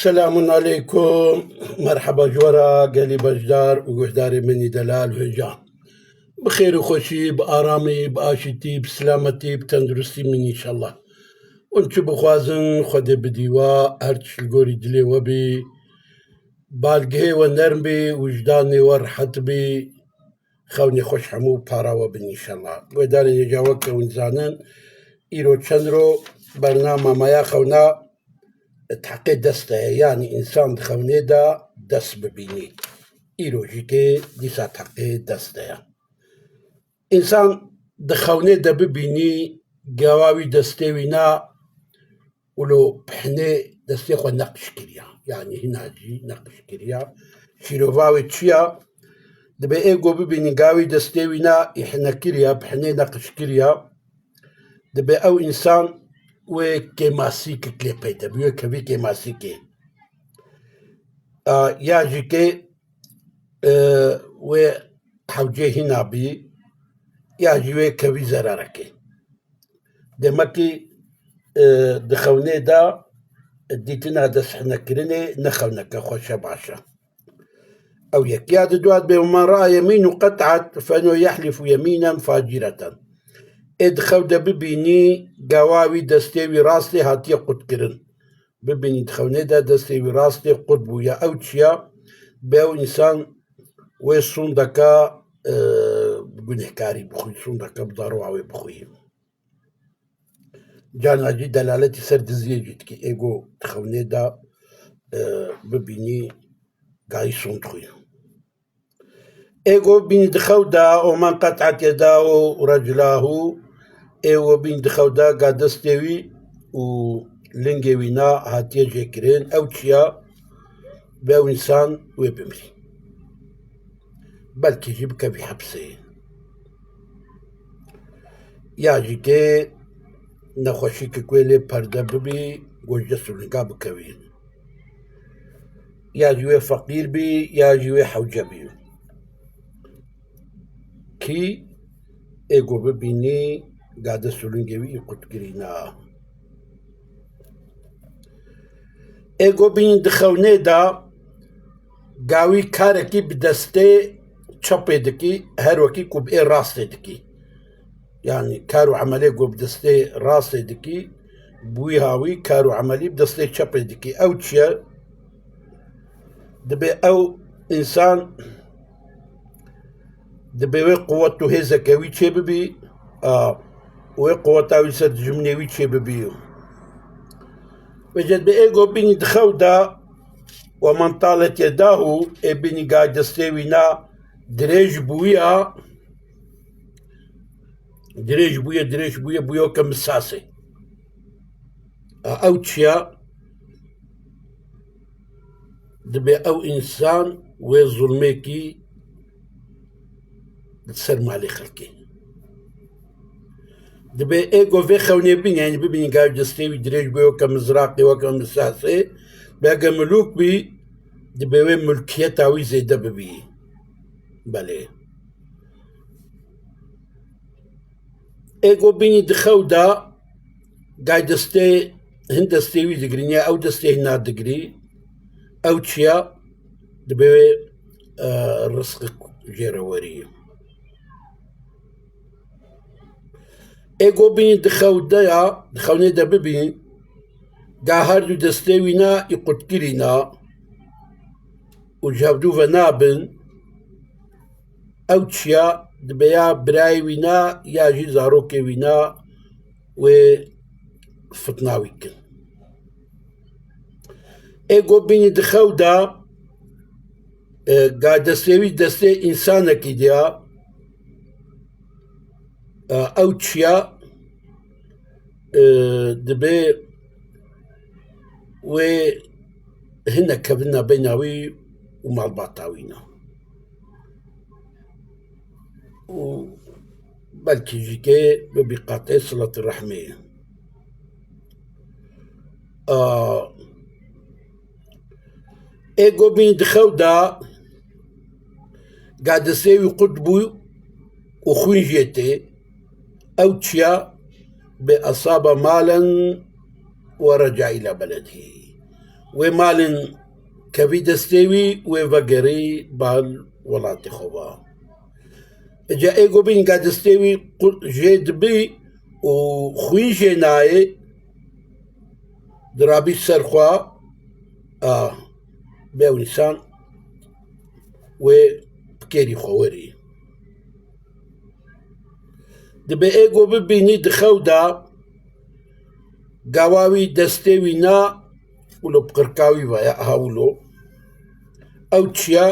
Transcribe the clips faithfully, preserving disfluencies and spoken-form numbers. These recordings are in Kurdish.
Selamun aleykum. Merheba ji we re gelî beşdar û guhdarê min î delal hêja. Bi xêr û xweşî, bi aramî, bi aşîtî, bi silametî, bi tenduristî min înşallah. Hûn çi bixwazin, Xwedê bidî we, her tişt li gorî dilê we bî. Balgihê we nerm bî, wijdanê we rehet bî. Xewnê xweş hemû para we bin înşallah. Guhdarên hêja, weke hûn dizanin, îro çend ro bernama me ya xewna di heqê dest de ye. Yanî însan di xewnê de dest bibînî. Îro jî kê dîsa di heqê dest de ye. Însan di xewnê de bibînî gawa wî destê wî na wilo pihnê destê xwe neqiş kiriya. Yanî hîna jî neqiş kiriya. Şîrova wê çi ya? Dibe ê go bibînî gawî destê wî na îhne kiriya, pihnê neqiş kiriya. Dibe ew însan wê kêmasîkik lê peyde bî, wê kevî kêmasîkê. A, ya jî kê, e, wê hewcê hîna bî, ya jî wê kevî zerarekê. Demekî, e, di xewnê de dîtina desthinekirinê ne xewneke xweş e, baş e. Ew yek. Ya di dua dibe, "Wemen ra'a yemînu qet'at feno yehlifu yemînen facireten." Ê di xew de bibînî gawa wî destê wî rastê hatiye qutkirin. Bibînî di xewnê de destê wî rastê qut bûye. Ew çi ya? Be ew însan wê sûndeke, e, gunehkarî bixwî, sûndeke bi darowa wê bixwî. Carna jî delaletî ser diziyê jî dikî. Ê go di xewnê de, e, bibînî gayî sûnd xwî. Ê go bînî di xew de, "Wemen qet'at yedahu reclahu", ê we bînî di xew de ga destê wî û lingê wî na hatiye jêkirin, ew çi ya? Be ew însan wê bimirî. Belkî jî bikevî hepsê. Ya jî kê nexweşîkek wê lê perde bibî, go ji dest û linga bikevî. Ya jî wê feqîr bî, ya jî wê hewce bî. Kî ê go bibînî ga dest û lingê wî î qutkirî na. Ê go bînî di xewnê de gawî karekî bi destê çepê dikî, her wekî ku bi ê rastê dikî. Yanî kar û emelê ku bi destê rastê dikî, bi wî hawî kar û emelî bi destê çepê dikî. Ew çi ye? Dibe ew însan dibe wê quwet û hêzeke wî çêbibî, a, wê quweta wî ser dijminê wî çêbibî. Vêce dibe ê go bînî di xew de, "Wemen talet yedahu", ê bînî ga destê wî na dirêj bûya, dirêj bûye, dirêj bûye, bûye weke misasê. A, ew çi ya? Dibe ew însan wê zulmêkî li ser malê xelkê. Dibe ê go vê xewnê bîn, yanî bibînî gavê destê wî dirêj bûye weke mizraqê, weke misasê, be ege milûk bî, dibe wê mulkiyeta wî zêde bibî. Belê. Ê go bînî di xew de gay destê, hin destê wî digirî, ya ew destê hina digirî. Ew çi ya? Dibe wê, e, rizqik jê re werî. Ê go bînî di xew de ya, di xewnê de bibî, ga her du destê wî na î qutkirî na û ji hevdû ve nabin, ew çiya dibe ya birayê wî na ya jî zarokê wî na wê fitna wî kin. Ê go bînî di xew de, e, ga destê wî destê însanekî diya, e, ew çiya, e, dibe wê hinek kevin nabeyna wî û malbata wî na. Û belkî jî kê bibî qatê silet rehmê. A, ê go bîn di xew de ga destê wî qut bû û xwîn jê tê, ew çiya be esaba malen we reca îla beledî. Wê malên kevî destê wî, wê vegerî bal welatê xwe ve. Îca ê go bîn ga destê wî qu-, jê dibî û xwîn jê nayê, dirabî ser xwe, a, be ew însan wê bi kêrî xwe werî. Dibe ê go bibînî di xew de gawa wî destê wî na wilo bi qirka wî ve ya, aha wilo. Ew çiya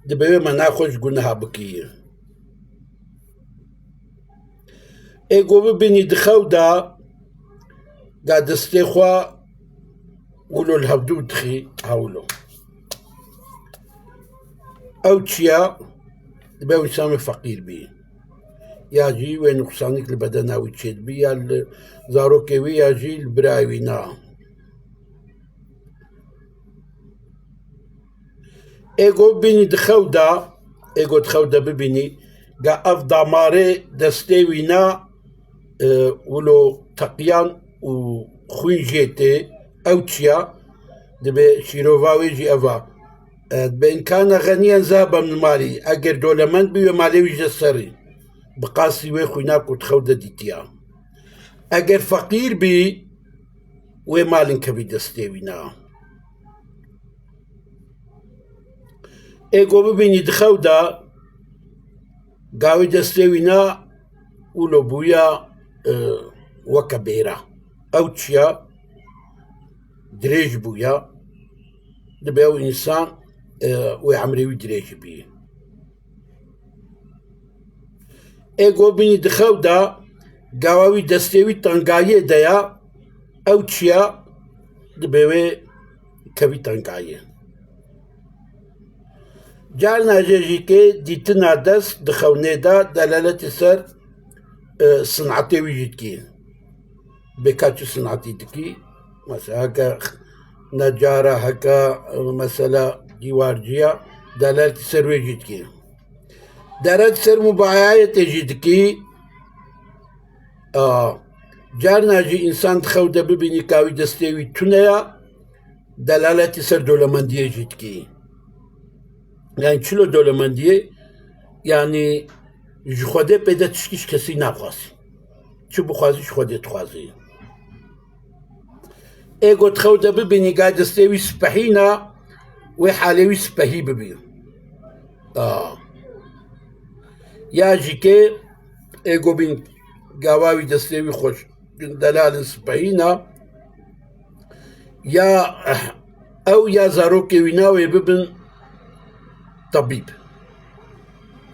dibe wê mena xwe ji guneha bikî. Ê go bibînî di xew de ga destê xwe wilo li hevdû dixî, aha wilo. Ew çiya dibe wî samê feqîr bî. Ya jî wê nuqsanik li bedena wî çêdibî, ya li zarokê wî, ya jî li birayê wî na. Ê go bibînî di xew de, ê go di xew de bibînî, ga ev damarê destê wî na, e, wilo teqiyan û xwîn jê tê, ew çiya, dibe şîrova wê jî ev a. E, dibe in kana xeniyen zehebe min malî, eger dolemend bî wê malê wî ji serî. Bi qasî wê xwîna ku di xew de dîtiya. Eger feqîr bî, wê malin kevî destê wî na. Ê go bibînî di xew de, gawê destê wî na, wilo bûya, e, weke bêra. Ew çiya dirêj bûya, dibe ew însan, e, wê emrê wî dirêj bî. Ê go bînî di xew de gawa wî destê wî tengayê de ya, ew çiya dibe wê kevî tengayê. Carna jê jî kê dîtina dest di xewnê de delaletê ser, e, sinetê wî jî dikî. Bêka çi sinetî dikî? Mesela heke necara, heke, e, mesela dîwarciya, delaletî ser wê jî dikî. Delaletî ser mubayayetê jî dikî. A, carna jî însan di xew de bibînî ka wî destê wî tune ya, delaletî ser dolemendiyê jî dikî. Yani çilo dolemendiyê? Yani ji Xwedê pê de tişkî ji kesî naxwazî. Çi bixwazî ji Xwedê dixwazî. Ê go di xew de bibînî ga destê wî spehîna, wê halê wî spehî bibî. A. Ya jî kê ê go bîn gawa wî destê wî xweş delalin spehîna, ya ew ya zarokê wî na wê bibin tebîb.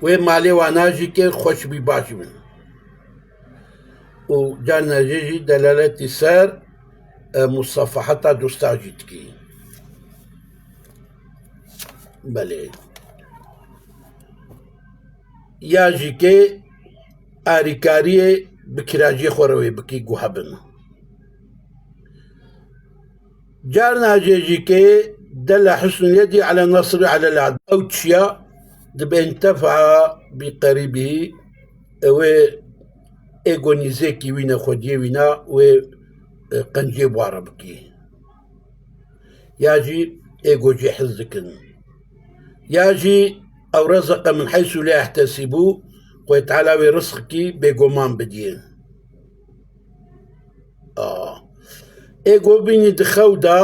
Wê malê wana jî kê xweş bî, baş bin. Û carna jê jî delaletî ser, e, musafaheta dosta jî dikî. Belê. Ya jî kê arîkariyê bi kiraciyê xwe re wê bikî ku hebin. Carna jê jî kê dela husnul yedî ala nasri ala al-adu. Ew çiya dibe intefaa bi qerîbî, ew ê ê go nîzêkî wî ne, xwediyê wî na wê, e, qencê ware bikî. Ya jî ê go jê hez dikin. Ya jî ew rezeqe min heysu la ehtesîbû, Xwedê Teala wê rizqekî bêguman bidiyê. A. Ê go bînî di xew de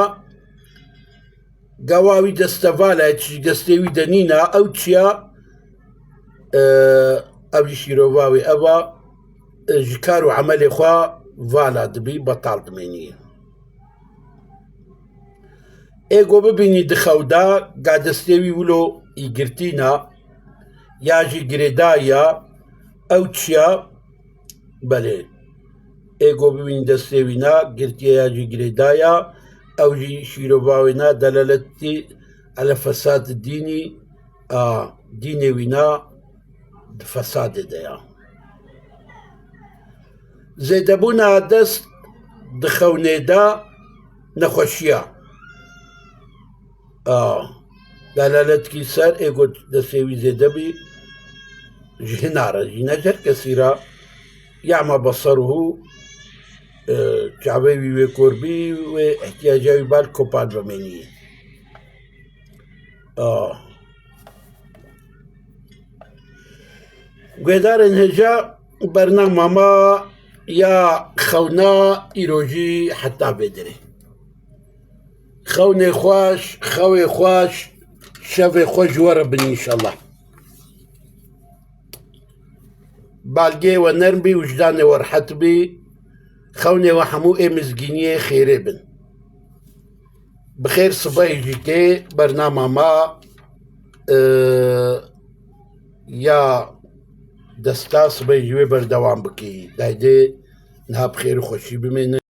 gawa wî destevala ye, tişt destê wî de nîna, ew çiya, e, ev jî şîrova wê ev a, e, ji kar û emelê xwe vala dibî, betal dimênî. Ê go bibînî di xew de ga destê wî wilo î girtîna, ya jî girêdayî ya, ew çiya? Belê. Ê go bibînî destê wî na girtiye ya jî girêdaya, ew jî şîrova wê na delaletî ele fesad dînî, a, dînê wî na di fesadê de ya. Zêdebûna dest di xewnê de nexweşiya. A, delaletkî ser ê got destê wî zêde bî, ji hina re jî ne ji her kesî re, ya'ma besaruhu, e, çavê wî wê kor bî, wê ihtiyaca wî bal kopar bimênî. A. Guhdarên hêja, bernama me ya xewna îro jî heta vê derê. Xewnê xweş, xewê xweş, şevê xweş ji we re bin înşallah. Balgê we nerm bî, wijdanê we rehet bî. Xewnê we hemû ê mizgîniyê xêrê bin. Bi xêr sibehê jî tê bernama me, e, ya desta sibehê jî wê berdewam bikî. Daydê niha bi xêr û xweşî bimêne.